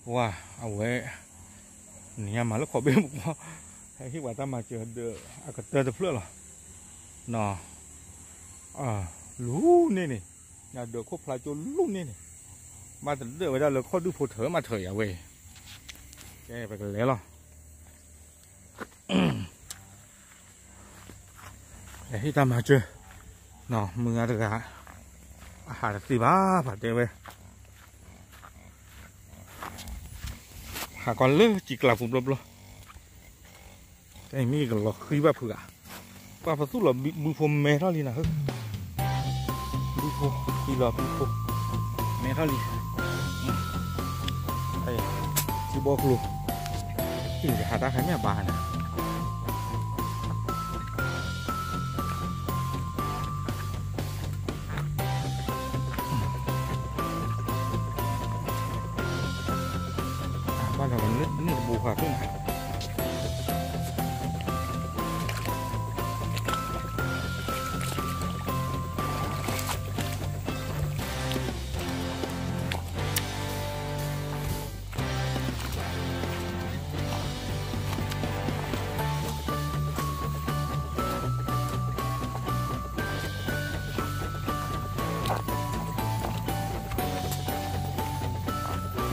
ပှၤအဝဲ နံၤညါမၤလၢခီၣ်ဘ့ၣ်ပူၤ ဟဲဟ့ၣ်ပှၤတၢ်မၤစၢၤဒီးအကတၢၢ်တဖျၢၣ်လီၤ. နီၤ လူၤန့ၢ်န့ၣ် ညၣ်ဒၢးခိၣ်ဖျါကၠိလူၤန့ၢ်န့ၣ် ဘၣ်တဒၢးဝဲဒၣ်လၢခီၣ်ဒူၣ်ဖိထၢမးထၢအံၤဝဲအံၤ ကဲပကလဲၤလီၤ. ဟ့ၣ်တၢ်မၤစၢၤ မုၢ်ဂၤတဂၤ အဟးတသ့ဘၣ် ပှၤတဲဝဲ ဟးကွၢ်လၢစံာ်ကျါပူၤဘျီဘျီ တမ့ၢ်ကလီၤဃံဘၣ်ဖုးဂၤ ပှၤပသူၣ်လီၤဘုဖိမဲထီၣ်လံနၤဧၢ ဘုဖိ ဃံလီၤဘုဖိ မဲထီၣ်လံ ထံဘီကျိၤ ဟးတၢ်ခါမ့ၢ်အဘၣ်နၤ ဘၣ်လီၤ န့ၣ်တဘိခွါဖျၢၣ်နၤ မ့ၢ်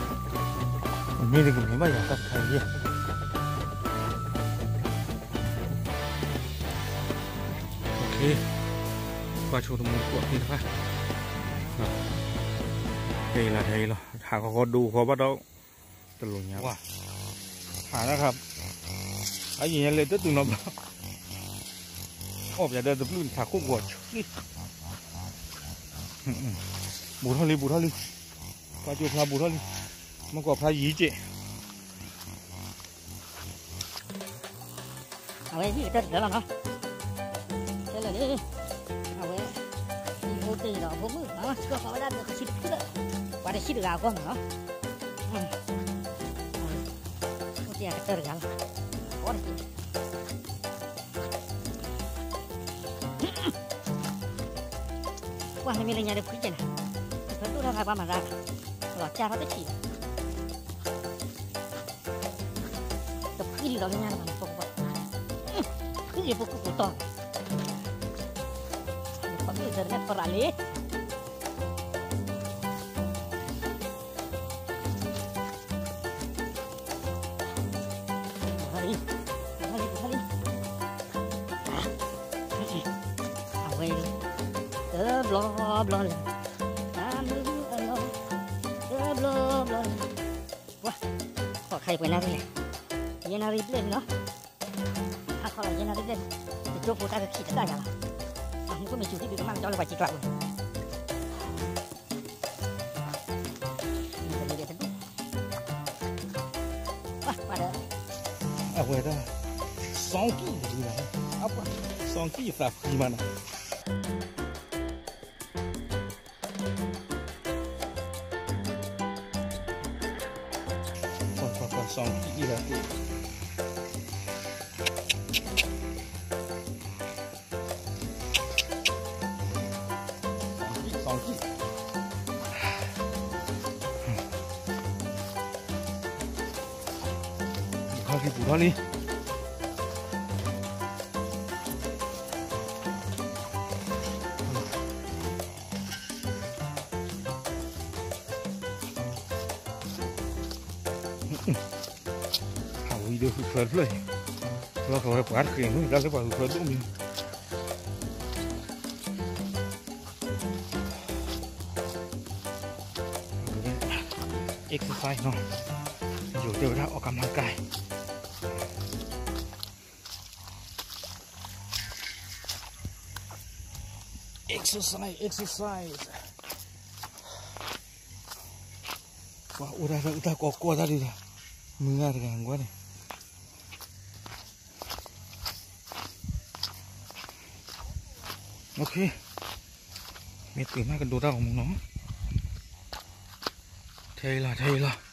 တကမ့ၢ်ဘၣ်ယၤတၢ်တခါအံၤ ကွၢ်ဆိကမိၣ်တကွၢ်သ့ၣ်တဖၣ် ထဲအံၤလီၤ ထဲအံၤလီၤ ဟးဃီဃီဒိဃီဘၣ်ဒီး တလိၣ်ညါဘၣ် ဟးတၢ်ခါ အယံၤညါလဲၤတတုၤနီတဘျီ အီၣ်ပယၤဒီးတဘျုးထးခိၣ်ဂီၤဆံ ဘူးထီၣ်လံ ဘူးထီၣ်လံ ကွၢ်ကၠိဖျါဘူးထီၣ်လံ မ့ၢ်ကွၢ်ဖျါယံၤက့ၢ် အဝဲဟံၣ်ကတၢၢ်တဖျၢၣ်လီၤနီၤ ခဲလၢာ်လံ အဝဲ ဟံၣ်ဖိတ့ၢ်ဒီးအဖိမုၣ်နီၤ ဆှၢဃီၤဝဲဒၣ်ဒီးကဆံတဖုလၢ ပှၤတဆံတဂၤအဂီၢ်မးနီၤ အိၣ်တ့ၢ်အကတၢၢ်တဂၤလီၤ အီၣ်တက့ၢ် ကွၢ်န့ၣ်မ့ၢ်လၢညါဒီးဖှံကဲနၤ ဖဲဒိၣ်ထီၣ်ခါပှၤမၤသး လီၤကၢ်ထီၣ်တဆံး တဖှံလီၤလၢညါလီၤ ပှၤဖှံလံပကူပူၤတီၤ ခီၣ်ဘ့ၣ်သၢတနဲၣ်ပရးလံ အဝဲ တဘျီဘျီလၢ တၢ်မုၢ်အလီၢ် တဘျီဘျီလၢ ပှၤ ခီၣ်ခါအံၤပှဲၤနၣ်ရံၣ်လဲၣ် ယဲၢ်နၣ်ရံၣ်ဘျဲၣ်လံနီၤ ဟါခီလီၤယဲၢ်နၣ်ရံၣ်ဘျဲၣ်လံ တကၠိဖိတၢ်ကခံးတတၢ်ယၤလီၤ အမူခိၣ်မ့ၢ်စူၤဟံၣ်ဒုးကမၣ်ကၠီလၢပှၤစံးကျၢပူၤ အဝဲဒၣ် စီကံၣ်တဒုလီၤ အပှၤ စီကံၣ်သးဖှံမးနီၤ စီကံၣ်အံၤလီၤ စီကံၣ် စီကံၣ် ပူၤထီၣ်လံ ပူၤထီၣ်လံ ဟးဝံၤဒီးဟုးဖျၢၣ်တဖျၢၣ်အံၤ လီၤကဝဲပှၤတဃ့ၢ်မုၢ်တၢ်လၢပှၤဟုးဖျၢၣ်ဒိၣ်မံၤ exercise နီၤ ယိၤတဲဝဲဒၣ် ออกกำลังกาย exercise exercise ပှၤအိၣ်တၢ်လၢအုၣ်တၢ်ကီကီတၢ်ဒုးဒီး မုၢ်ဂၤတဂၤကွၢ်န့ၣ် မ့ၢ်တုၤမးကဒိတၢ်ဂီၤမူနီၤ ထဲအံၤလီၤ ထဲအံၤလီၤ